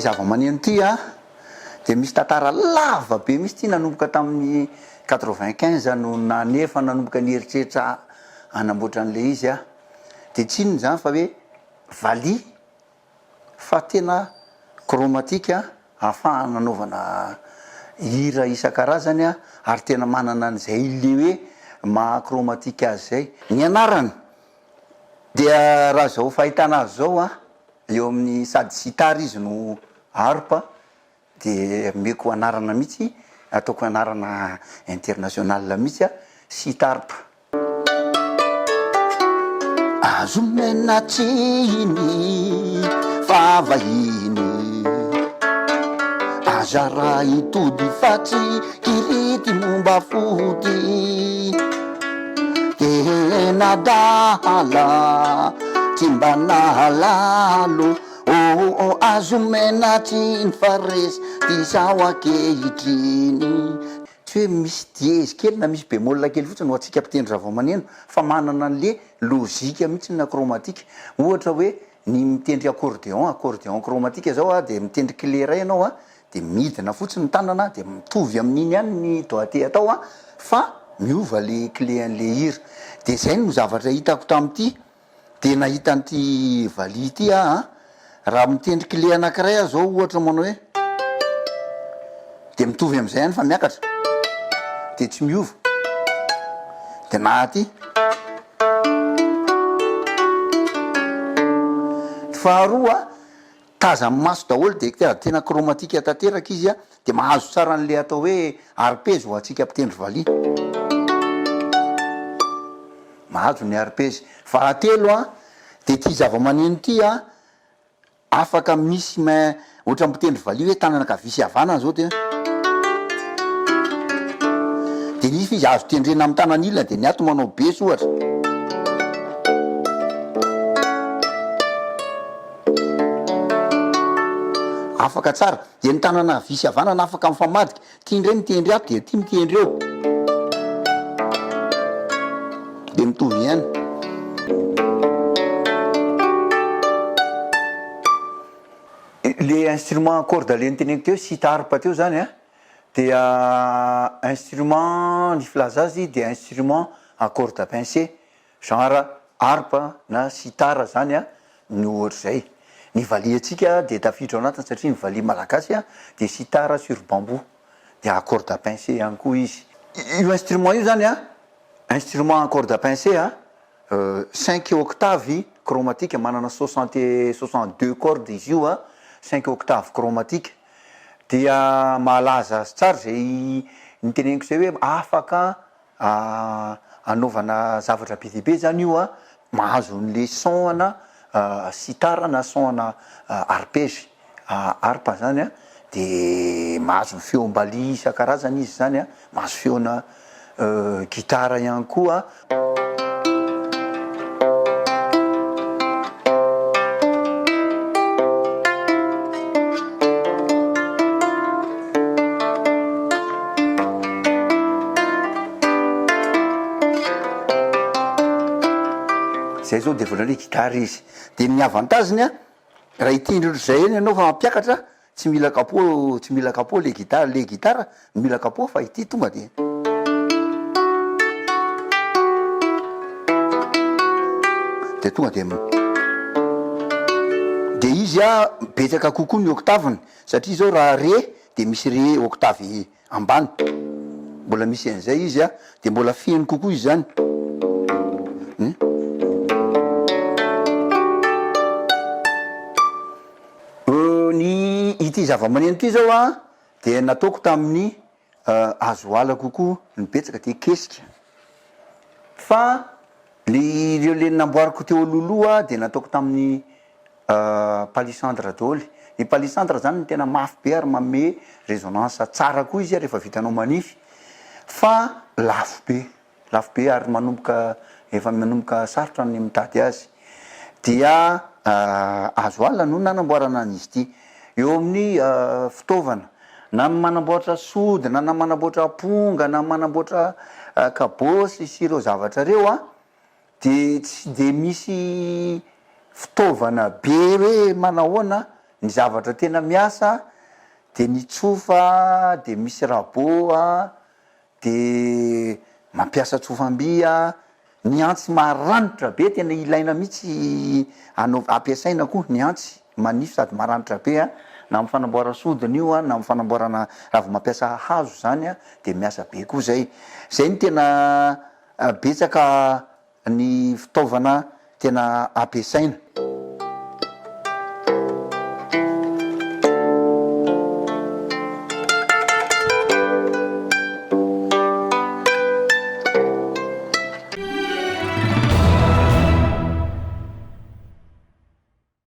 zava-maneno ity a dia misy tantara lava be mihitsy ity nanomboka tamin'ny 95 no nanefa nanomboka nieritreritra hanamboatra an'ilay izy aho. Dia tsy inona izany fa hoe valiha fa tena chromatique ahafahana anaovana hira isan-karazany ary tena manana an'izay le hoe maha chromatique azy izay. Ny anarany dia raha izao fahitana azy izao an, eo amin'ny sady sitar izy no harpe dia omeko anarana mihitsy, ataoko anarana international mihitsy an, sitarp. Azo omena tsiny fa vahiny Aza raha tody fa tsy kirity momba foty Tena adala tsy mba nahalalo Oh azo omena tsiny fa resy ty zaho ankehitriny Tsy hoe misy dièse kely na misy bémol kely fotsiny ho antsika mpitendry zavamaneno fa manana an'le logique mihitsy na chromatique. Ohatra hoe ny mitendry accordéon, accordéon chromatique zao a, de mitendry clé iray ianao a, de midina fotsiny ny tanana de mitovy amin'iny ihany ny doigté atao a, fa miova le clé an'le hira. De zay no zavatra hitako tamin'ity. Dia nahita an'ity valiha ity aho an, raha mitendry clé anankiray aho zao ohatra manao hoe, dia mitovy amin'izay ihany fa miakatra, dia tsy miova, dia na aty. Faharoa, tazan'ny maso daholo dia tena chromatique tanteraka izy an, dia mahazo tsara an'le atao hoe arpège ho antsika mpitendry valiha. Mahazo ny arpège. Fahatelo an, dia ity zavamaneno ity an, afaka misy main ohatran'ny mpitendry valiha hoe tanana ankavia sy havanana zao dia, dia nefa izy azo tendrena amin'ny tanana ilany dia ny ato manao beso ohatra. Afaka tsara. Dia ny tanana havia sy havanana afaka mifamadika. Ity indray mitendry ato dia ity mitendry eo. Dia mitovy ihany. Le instrument à corde le noteneniko teo, sitar teo zany an, dia instrument ny filaza azy dia instrument à corde pincée. Genre harpe na sitar zany a no ohatr'izay. Ny valihantsika dia tafiditra ao anatiny satria ny valiha malagasy dia sitar sur bambou dia à corde à pincer ihany koa izy. Io instrument io zany a, instrument à corde à pincer a, cinq octaves chromatique manana soixante et 62 cordes izy io a, cinq octaves chromatique dia mahalaza azy tsara izay niteneniko izay hoe afaka Anaovana zavatra be dia be zany io a, mahazo an'le son ana sitar na son ana arpège, harpe zany a, de mahazo ny feom-baliha isan-karazany izy zany a, mahazo feona gitara ihany koa. Zay zao de voalohany hoe gitara izy, de ny avantage-ny a, raha hitendry ohatr'izay eny ianao fa mampiakatra, tsy mila capot, tsy mila capot le gitara, le gitara mila capot fa ity tonga de. De tonga de de izy a betsaka kokoa ny octave-ny satria zao raha re de misy re octave ambany, mbola misy an'izay izy a, de mbola feno kokoa izy zany. Ny ity zavamaneno ity zao a dia nataoko tamin'ny hazo ala kokoa ny betsaka dia kesika, fa le ireo le namboariko teo alohaloha dia nataoko tamin'ny palissandre daholo. Ny palissandre zany no tena mafy be ary manome résonance tsara koa izy rehefa vitanao manify fa lafo be. Lafo be ary manomboka efa manomboka sarotra ny mitady azy. Dia azo alina no nanamboarana an'izy ity. Eo amin'ny fitaovana, na ny manamboatra sodina, na manamboatra amponga, na manamboatra kabôsy sy ireo zavatra ireo an, dia tsy dia misy fitaovana be hoe manahoana. Ny zavatra tena miasa de ny tsofa de misy rabot a, de mampiasa tsofam-by a, ny antsy maranitra be tena ilaina mihitsy anao- ampiasaina koa ny antsy manify sady maranitra be a, na am fanamboara sodina io a, na am fanamboarana raha vao mampiasa hazo zany a de miasa be koa zay, zay no tena betsaka ny fitaovana tena ampiasaina.